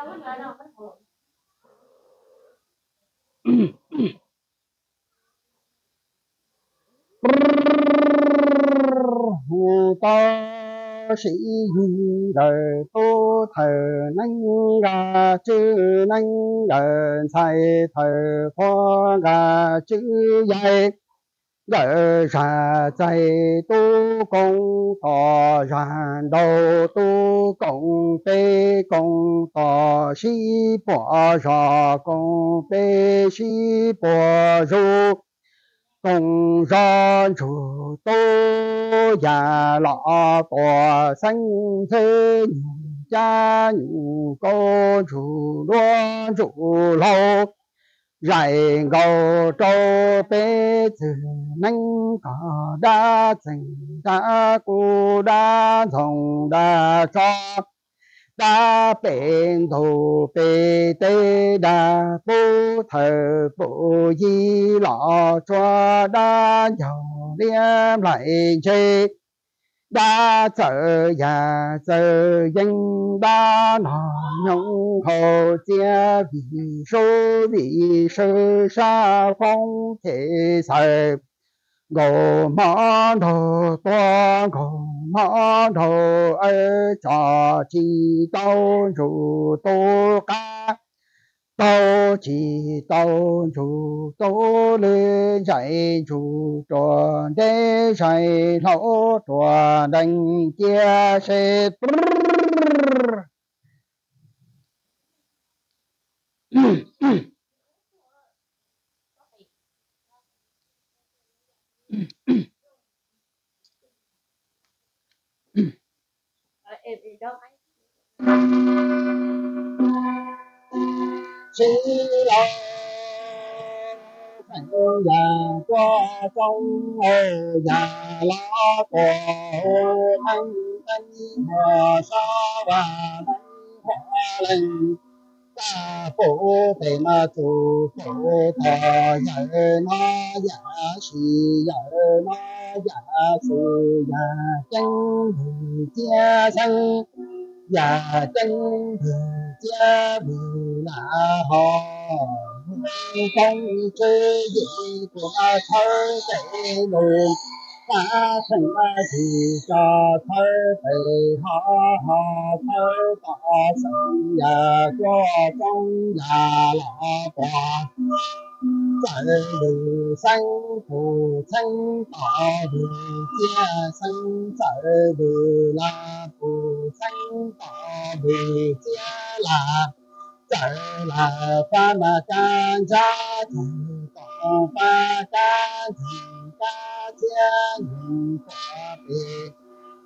Tau sib yig nkawd tub thawm neeb nqa tswb neeb nkawd ntxhais thawm qhua nqa tswb yaig. Nkawd zaj txais tub koom tom zaj nraug tub koom peb koom tom sib puas zos koom peb sib puas zos. Koom zos ntsug tub yam los tuam xeeb ntxwb nyuj cab nyuj kaub ntsug duab ntsug laug. Zais nkaus rau peb txwg neeb kom dab txeeg dab kub dab ntxoog dab tso dab pem ntug pem teb dab pub thawm pum yig los tsuag dab ncaug liab nplaim ntse dab txawm yam txawm yeeb dab nog nyob hauv txiab vim sub vim sw sab foob ceg xaws nkaus hmo nraug tuag nkaus hmo nraug tso tsis tau ntsug tub qab, taug tsis tau ntsug tub lwj, zais ntsug ruas nteb zais hlaub ruas nrees cia seb. Sib los xeem yam tuaj tsoo, yam los tuaj hu, teeb teeb ua sab vaj teeb qhuav leej, tag pum tes mas txug pum tog, yawm no yam sis, yawm no yam sis, yam ceeb ntug ciab xeeb, yam ceeb ntug ciab vwm lam hos, koob tswb yim kuv txhawb tes lug, qab kheej tis tso txhawb tes hov hos txhawb tom xeem yam tuaj tsoo, yam los tuaj txawm vwm xeeb pum xeeb tom vwm ciab xeeb, txawm vwm lam pum xeeb tom vwm ciab lam, txawm lam fab mas kab ntsab txawm tom fab kab ntseeg kab ciab ntseeg tuaj pem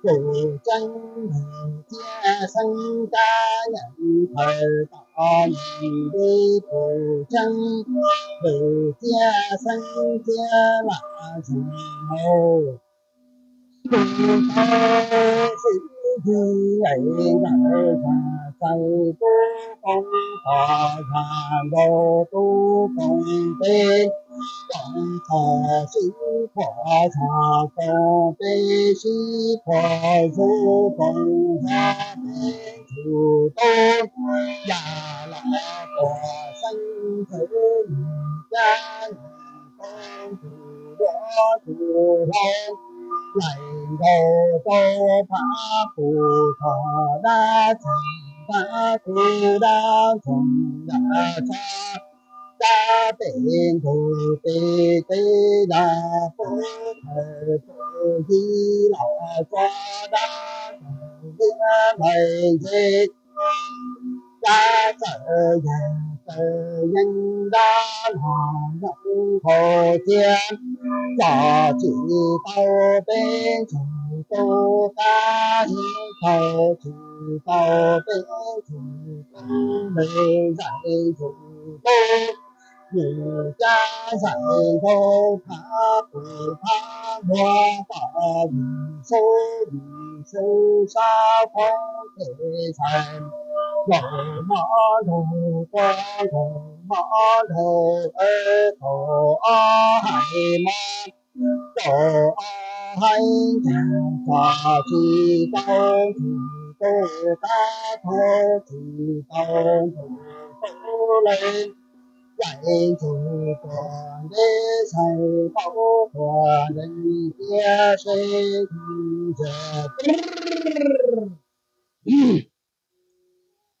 pum tseeb vwm ciab xeeb, kab nyeem thawm tom nyeem pem pum tseeb vwm ciab xeeb, ciab lam zeeg hauv. Tus tau sib yig es nkawd zaj txais tub koom tom zaj nraug tub koom peb, koom tom sib phuam zaj koom peb sib phuam zaj koom zaj peb tug tub yam los tuaj xeeb ntxwv nyuj cab nyuj kaub ntug duab ntug hlau, laim nkaus rau phab pum tog dab txeeg dab kub dab ntxoog dab tso, dab pem ntug pem teb dab pub thawm pum yig los tso dab txawm liab nplaim ntse, dab txawm yam txawm yeeb dab nog nyob hauv txiab, tso tsis tau peb ntsuag tub qab, tso tsis tau peb ntsuag tub lwj, zais ntsuag tub nyuj cab zais nkaus phab pum phab npua, tom vim sub vim sw sab foob ceg xaws, nkaus hmo nraug tuaj nkaus hmo nraug, thaum ob hais mob, thaum ob hais ncaag, tso tsis tau ntsuag tus kab thaub tsis tau ntug tub leej, yaim ntxwg tuag ntev xais tau tuag ntees tiab seb ntxwg.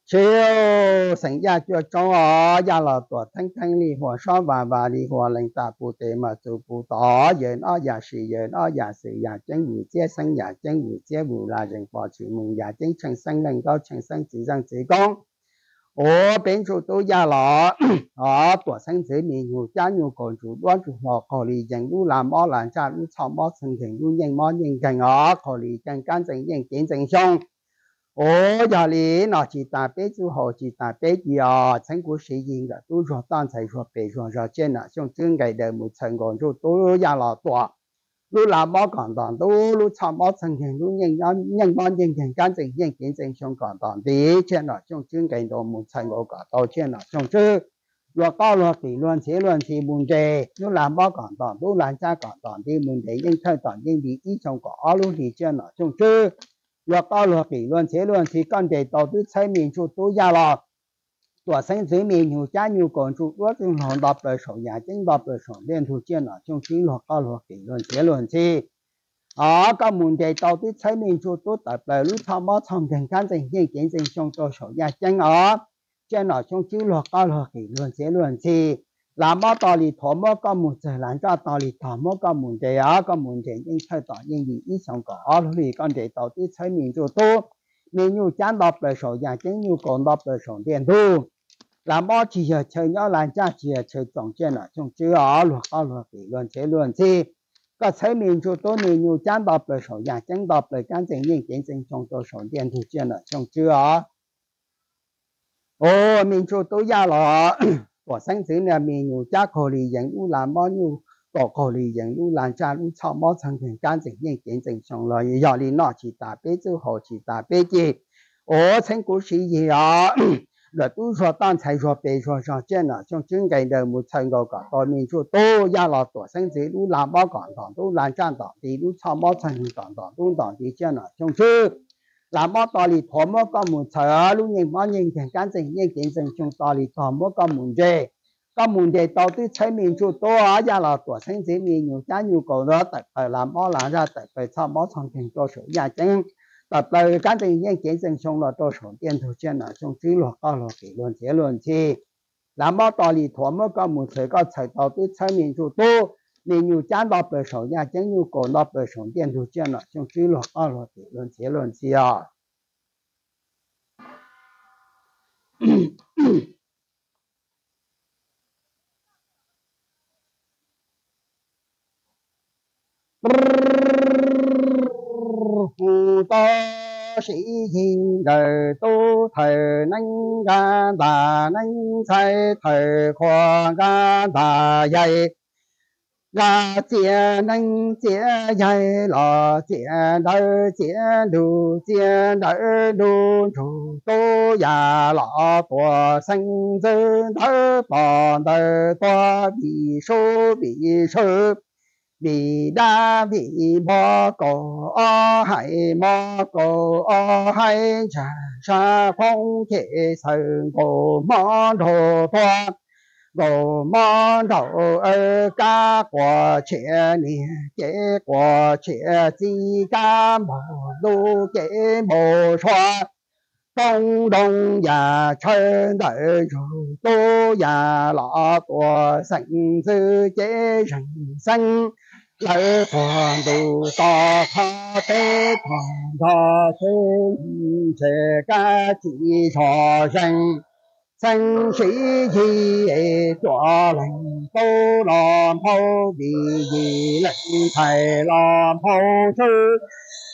Siv xeem Yaj cuaj tsoob os, Yaj Los Tuam theeb theeb li hua, sob vas vas li hua, lees tas pus tes mas txus pus tod, yawg ob yam sim yawg ob yam xwm, yam ceeb vwm txiab xeeb, yam ceeb vwm txiab vwm lam zees pom tsis mus, yam ceeb tsheej xeeb leej nkaub tsheej xeeb txiv zeej txiv koob. Ua peb ntsuj tub Yaj Los Tuam xeeb ntxwv me nyuam cab nyuj kaus ntsuj duab ntsuj hlo qaug li yees, lub lam mob lam ntsaj lub txhoj mob txheej nkeeg lub nyeej mob nyeej nkeeg os, qaug li yees kab ntxees yeej kev ntxees xyoo. Ua yog li no tsis tas peb txuj haus tsis tas peb ci os, txheeb kuv siv yig nkawm tub zuag toj ntxhais zuag pes zuag zog tsiaj nam xyooj tswb nqes daws mus txhaws nkaus ntsuj tub Yaj Los Tuam. Lub lam mob kom ntom ntub, lub txhoj mob txheej nkeeg lub nyeej mob nyeej nkeeg kab ntxees yeej kev ntxees xyoo kom ntom nti, tsiaj nam xyooj tswb nqes nkaus mus txhaws nkaus kom tau tsiaj nam xyooj tswb. Luag qoj luag qis luag ntxhiev luag ntxhi mus nres, lub lam mob kom ntom ntub lam ntsaj kom ntom nti mus nres yeej thawj tom yeej li ib xyoo kaum ob lub hlis tsiaj nam xyooj tswb. Luag qoj luag qis luag ntxhiev luag ntxhi koj nres tau twb txhawb me ntsuj tub Yaj Los Tuam xeeb ntxwv me nyuam cab nyuj kaus ntsuj duab ntsuj hlau nto plaws saum yam ceeb nto plaws saum ntiaj ntug tsiaj nam xyooj tswb luag qoj luag qis luag ntxhiev luag ntxhi. Os, koj mus nres tau twb txhawb me ntsuj tub tawm plaws lub txhoj mob txheej nkeeg kab ntxees yeej kev ntxees xyoo rau saum yaj ceeb os. Tsiaj nam xyooj tswb luag qoj luag qis luag ntxhiev luag ntxhi. Lam mob to li thuav muab koj mus txhawm, lam ntsaj to li tog muab koj mus nres os, koj mus nres yeej thawj tom yeej li ib xyoo kaum ob lub hlis koj nres tau twb txhawb me ntsuj tub. Me nyuj cab nto plaws saum yam ceeb nyuj kaus nto plaws saum ntiaj ntug. Lam mob tsis yog chaw nyob lam ntsaj tsis yog chaw txoos tsiaj nam xyooj tswb os, luag qoj luag qis luag ntxhiev luag ntxhi. Koj txhawb me ntsuj tub me nyuj cab nto plaws saum yam ceeb nto plaws kab ntxees yeej kev ntxees xyoo rau saum ntiaj ntug tsiaj nam xyooj tswb os. Ua me ntsuj tub Yaj Los Tuam xeeb ntxwv niag me nyuam cab qaug li yees lub lam mob nyuj kaus qaug li yees lub lam ntsaj lub txhoj mob txheej nkeeg kab ntxees yeej kev ntxees xyoo los yog li no tsis tas peb txuj haus tsis tas peb ci. Ua txheeb kuv siv yig os, nkawm tub zuag toj ntxhais zuag pes zuag zog tsiaj nam xyooj tswb nqes daws mus txhaws nkaus kom tau me ntsuj tub Yaj Los Tuam xeeb ntxwv lub lam mob kom ntom ntub lam ntsaj ntom nti lub txhoj mob txheej nkeeg kom ntom ntub ntom nti tsiaj nam xyooj tswb. Lam mob to li thuav muab koj mus txhawm, lub nyeej mob nyeej nkeeg kab ntxees yeej kev ntxees xyoo to li tog muab koj mus nres. Koj mus nres tau twb txhawb me ntsuj tub Yaj Los Tuam xeeb ntxwv me nyuam cab nyuj kaus ntawd tawm plaws lam mob lam ntsaj tawm plaws txhoj mob txheej nkeeg rau saum yaj ceeb, tawm plaws kab ntxees yeej kev ntxees xyoo los rau saum ntiaj ntug tsiaj nam xyooj tswb luag qoj luag qis luag ntxhiev luag ntxhi. Lam mob to li thuav muab koj mus txhawm, koj txhawm tau twb txhawb me ntsuj tub me nyuam cab nto plaws saum yaj ceeb nyuj kaus nto plaws saum ntiaj ntug tsiaj nam xyooj tswb luag qoj luag qis luag ntxhiev luag ntxhi os. Hu tau siv yig nkawm tub thawm neeb nqa ntas neeb ntxhais thawm qhua nqa ntas yaig, nqa txiaj neeb txiaj yaig los txiaj ntawv txiaj ntug txiaj ntawv ntug ntsuj tub Yaj Los Tuam xeeb ntxwv ntawv pom ntawv tuag vim sub vim sub vim dab vim npog kaum ob hais mob kaum ob hais ntsag sab qoob ces xaws nkaus mob nraug tuag, nkaus mob nraug kab quas tshiab niag ces quas tshiab txiv kab npaug ntuj ces npaug sua, toob ntoo yam tshaw ntawm ntsuj tub Yaj Los Tuam xeeb ntxwv ces zeeg xeeb, lawv puag ntuj to qhov teb puag nrho xwb, ntshe kab tsis zog zeeg xeeb siv yig es cuaj leeg tub los nphau vim yim leej ntxhais los nphau swb,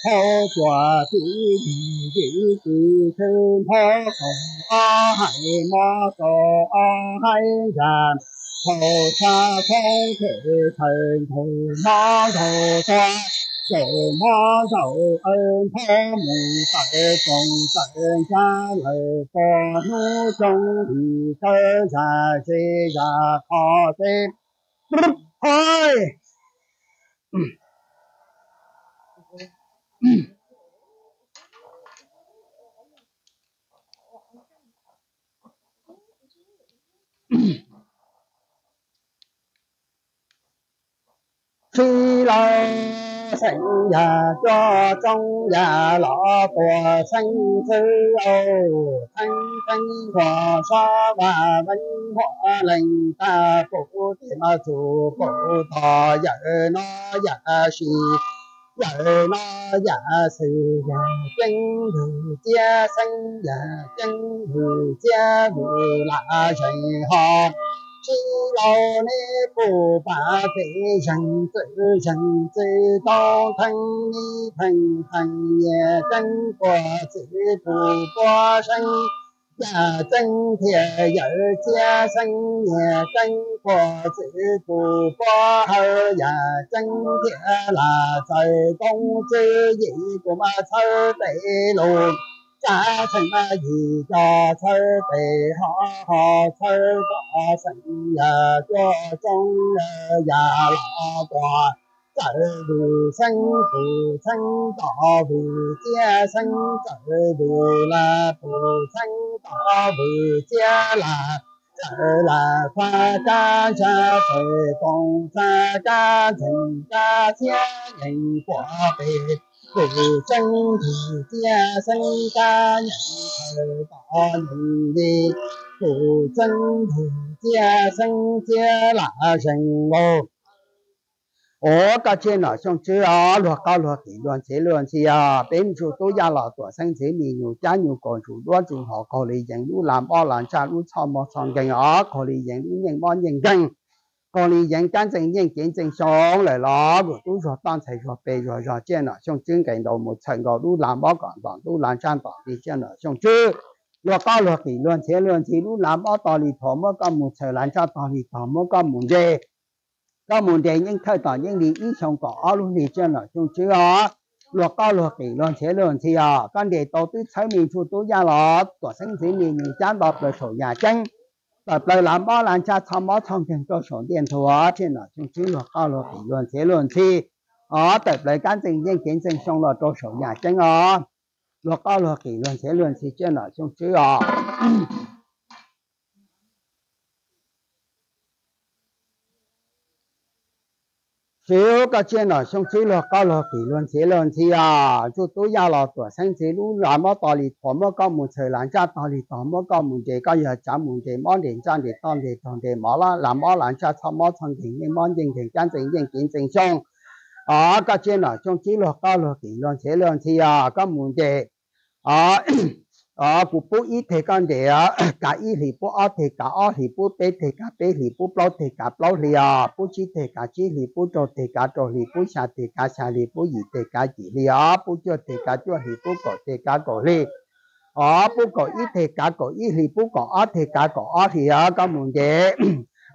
nphau cuaj txiv yim yim txiv swb nphau kaum ob hais mob kaum ob hais ntsag, nphau sab thoob them txhaws nkaus mob nraug tuag, ces mob nraug nphau mus tawm tsoos tawm ntsa lawm puag hnub xyoo vim tawv zam ze zam qhov teb. Hais, Sib laug xeeb yam cuaj tsoob yam los tuam xeeb ntxwv au, theeb theeb nquag sob vaj veeb huam leej tag pum tes mas txug pum tog yawm no yam si, yawm no yam xwm yam ceeb lug txiab xeeb yam ceeb lug txiab lug lam zeeg ho sib laug neb puj pam pem zeeg txwm zeeg txwv toob theej nib theej theej nyias ceeb puag txwv puj puab seeb yam ceeb thiaj yawm txiab seeb nyias ceeb puag txwv puj puab hawv yam ceeb thiaj lam txawj koob tswv yim kuv mas txhawb tes lug tsa txheej mas yim cov txhawb tes ho ho txhawb kom xeeb yam cuaj tsoob yam los tuam txawm vwm xeeb vwm xeeb tom vwm txiab xeeb txawm vwm lam vwm xeeb tom vwm txiab lam txawm lam txag kab ntsa txawm koom txag kab ntseeg kab txiab yeej puam pem vwm xeeb vwm txiab xeeb kab yeej txawm tom yeej li vwm xeeb vwm txiab xeeb txiab lam zeeg nkaus. Ua koj tsiaj nom xyooj tswb os, luag qaub luag qis luag ntxhi luag ntxhi os, peb ntsuj tub yaj los tuam xeeb ntxwv me nyuam cab nyuam kaus ntsuj duab ntsuj hov qaug li yeev lub laj mob laj ntsaj lub txhoj mob txhoj nkeeg os, qaug li yeev lub nyeej mob nyeej nkeeg, qaug li yeev kab ntxeeg yeej kev ntxeeg xyoo lawm los kuv tub zuag toj ntxhais zuag pes zuag zog tsiaj nom xyooj tswb nqes ntaus mus txhawm nkaus lub laj mob kom ntom lub laj ntsaj ntom li tsiaj nom xyooj tswb. Luag qaub luag qis luag ntxhi luag ntxhi lub laj mob tog li thuav muab koj mus txhawm laj ntsaj tog li tog muab koj mus nres. Koj mus nres yeej thawj tom yeej li ib xyoo kaum ob lub hli tsiaj nom xyooj tswb os. Luag qaub luag qis luag ntxhi luag ntxhi os, koj nres tau twb txhawb me ntsuj tub yaj los tuam xeeb ntxwv me nyuam cab nto plaws saum yam ceeb, tawm plaws laj mob laj ntsaj txhoj mob txhoj nkeeg rau saum ntiaj ntug tsiaj nom xyooj tswb luag qaub luag qis luag ntxhi luag ntxhi os, tawm plaws kab ntxeeg yeej kev ntxeeg xyoo los rau saum yam ceeb os. Luag qaub luag qis luag ntxhi luag ntxhi tsiaj nom xyooj tswb os. Siv koj tsiaj nom xyooj tswb luag qaub luag qis luag ntxhi luag ntxhi os, ntsuj tub yaj los tuam xeeb ntxwv lub laj mob tog li thuav muab koj mus txhawm laj ntsaj tog li tog muab koj mus nres, koj yog tsav mus nres mob nres ntsaj nres toj nres taug nres mov laj mob laj ntsaj txhoj mob txhoj nkeeg nyeej mob nyeej nkeeg kab ntxeeg yeej kev ntxeeg xyoo os. Koj tsiaj nom xyooj tswb luag qaub luag qis luag ntxhi luag ntxhi os, koj mus nres os, kuv pub ib teg koj nres, kav ib hlis, pub ob teg kav ob hlis, pub peb teg kav peb hlis, pub plaub teg kav plaub hlis os, pub tsib teg kav tsib hlis, pub rau teg kav rau hlis, pub xya teg kav xya hlis, pub yim teg kav yim hlis os, pub cuaj teg kav cuaj hlis, pub kaum teg kav kaum hlis os, pub kaum ib teg kav kaum ib hlis, pub kaum ob teg kav kaum ob hlis os, koj mus nres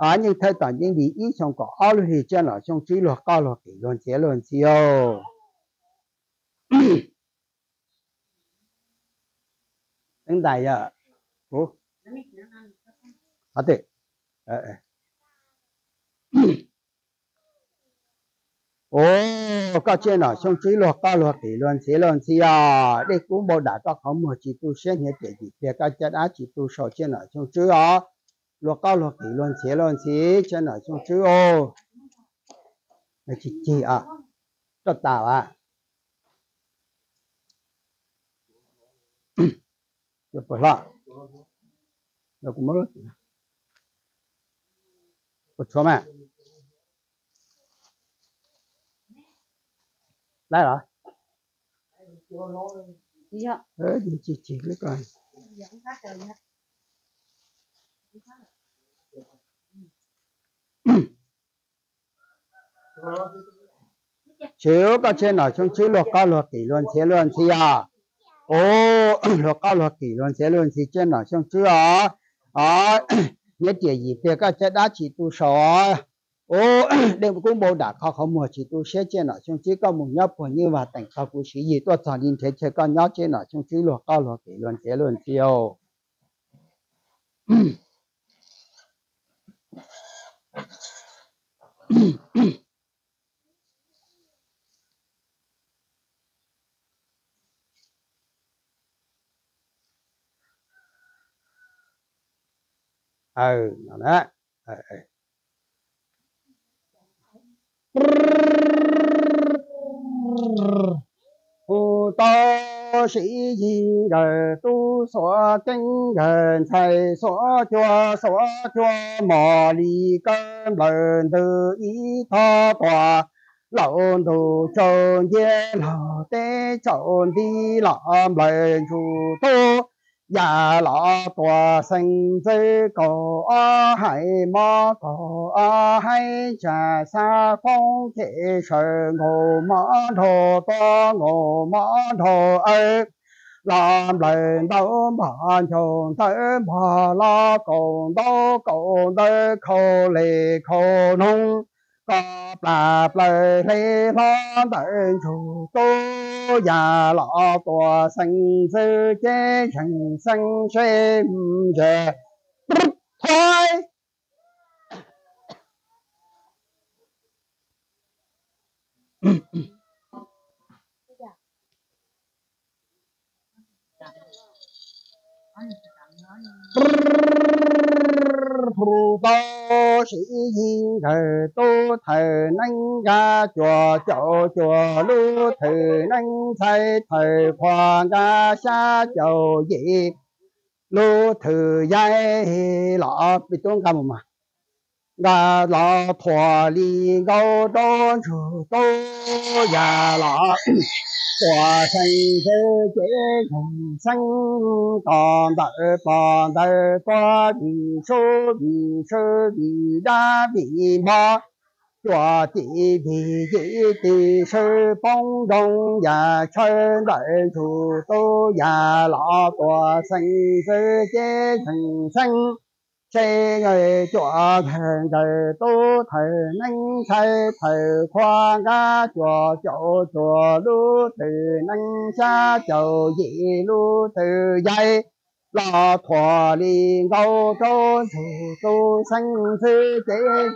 os, yeej thawj tom yeej li ib xyoo kaum ob lub hli tsiaj nom xyooj tswb luag qaub luag qis luag ntxhi luag ntxhi os. Teeb ntais yog kuv. Ua koj tsiaj nom xyooj tswb luag qaub luag qis luag ntxhi luag ntxhi os, dej kub npau dam koj qhov muag tsis tu siab, hniav riam yim pliag koj caj dab tsis tu sau tsiaj nom xyooj tswb os. Luag qaub luag qis luag ntxhi luag ntxhi tsiaj nom xyooj tswb os. Tsis cig, roj tas as. Puas hlo? Puas tshuav mas? Laib los? Tsis cig li ko. Siv koj tsiaj nom xyooj tswb luag qaub luag qis luag ntxhi luag ntxhi os. Ua luag qaub luag qis luag ntxhi luag ntxhi tsiaj nom xyooj tswb os. Hniav riam yim pliag koj caj dab tsis tu sau. Ua dej kub npau dam koj qhov muag tsis tu siab tsiaj nom xyooj tswb, koj mus nyob puag nyiaj vaj teem tog kuv siv yig tuaj txog li nrhiav chaw koj nyob tsiaj nom xyooj tswb luag qaub luag qis luag ntxhi luag ntxhi os. Hu tau siv yig nkawd tub xuav keeb nkawd ntxhais xuav cua xuav cua mos li kawg nplawg ntws ib tog tuam laus ntug tsaus nciab laug teb tsaus nti los nplawg ntsuj tub yam los tuam xeem ntxwv kaum ob hais mob kaum ob haib tsa xab foob cem sawv nkaus mob nrhau tuab nkaus mob nrhau aw los nplawg ntaub npog ncaug ntawv npog los kaus ntaub kaus ntawv khau les khau noog kos plas plaws hle hlob ntawm ntsuj tub yam los tuam xeem ntxwv ceb zeeg xeeb seb ntses thov hu tau siv yig nkawd tub thawm neeb nkag cuaj caum cuaj lub thwm neeb ntxhais thawm qhua nkag xya caum yim lub thwm yaig los pib tub nkag mus mas nkag los thuam li nkaus rau ntsuj tub yam los tuam xeem ntxwv ceb zeeg xeeb tos ntawm pos ntawd tuab vim sub vim sub vim dab vim npog cuam tim vim yim tim sub poob nroo yam tshaw ntawm ntsuj tub yam los tuam xeem ntxwv ceb zeeg xeeb seb cuaj nkawd tub thawm neeb ntxhais thawm qhua nkag cuaj caum cuaj lub thwm neeb xya caum yim lub thwm yaig los thuam li nkaus rau ntsuj tub xeeb ntxwv ceb zeeg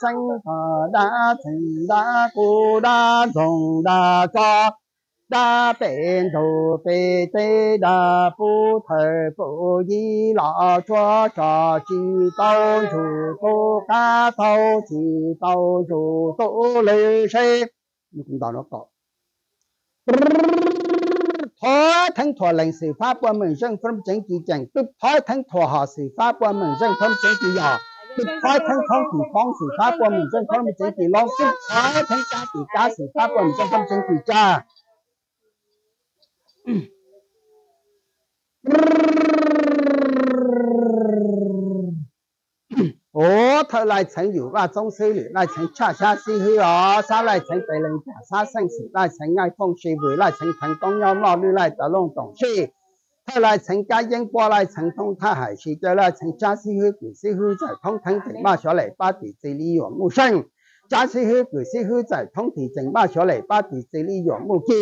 xeeb tos dab txeem dab kuv dab ntxoog dab tso dab pem ntug pem teb dab pub thawm pub yig los tsuab tso tsis tau ntsuj tub qab tau tsis tau ntsuj tub lwm seb thov theeb thuam lees xwm fab puab meem zeej fab tseeb ci ceem, twb thov theeb thuam hom xwm fab puab meem zeej fab tseeb ci yog, twb thov theeb thoob ci foob xwm fab puab meem zeej fab tseeb ci loob, twb thov theeb cab ci cab xwm fab puab meem zeej fab tseeb ci cab. Ua thawj laij txheev yum Vaj Txoob xib lwm laij txheev tshaj xyab xib hwb os, xab laij txheev tes lees cas xab xeej xwm laij txheev ngaij fooj si vwm laij txheev theev toob nyob mloj lwj laij tawv looj toom sij, thawj laij txheev kab yeeb puab laij txheev thoob thab hais si caw laij txheev tsab xib hwb kws xib hwb txawm thoob theeb tseem maj xyov lem pab tim txiv li yuam muj seej, tsab xib hwb kws xib hwb txawm thoob tim tseem maj xyov lem pab tim txiv li yuam muj ci,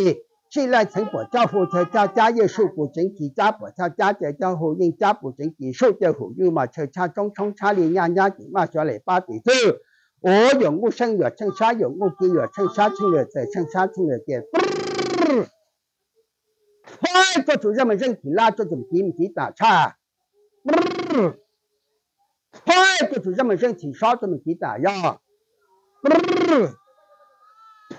sij laij txheev puam coj hu chaw caj cab yeej suj pus tseev ci cab puam coj cab caw coj hu yeej cab pus tseev ci suj caw hum ywj mas chaw tshaj tshoob tshoob tshab li nyaj nyab tseem maj xyov lem pab tim txwj. Ua yuam muj seej yuam tsheej sab yuam muj ci yuam tsheej sab tsheej lwm txawm tsheej sab tsheej lwm ces thov tuaj tsum zaj meem zeej thim laj tuaj tsum kiv meem kiv tam tshaj, thov tuaj tsum zaj meem zeej thim sob tuaj meem kiv tam yog,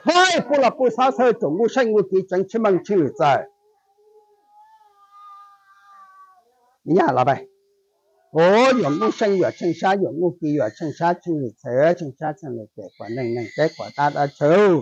thov pub los pub xob xawb tsoom muj seej muj ci tseev tsheej meej tsheej lwm txawm. Ua yuam muj seej yuam tsheej sab yuam muj ci yuam tsheej sab tsheej lwm txawm tsheej sab tsheej lwm ces quas neeg neeg teb quas dab dab tsawv.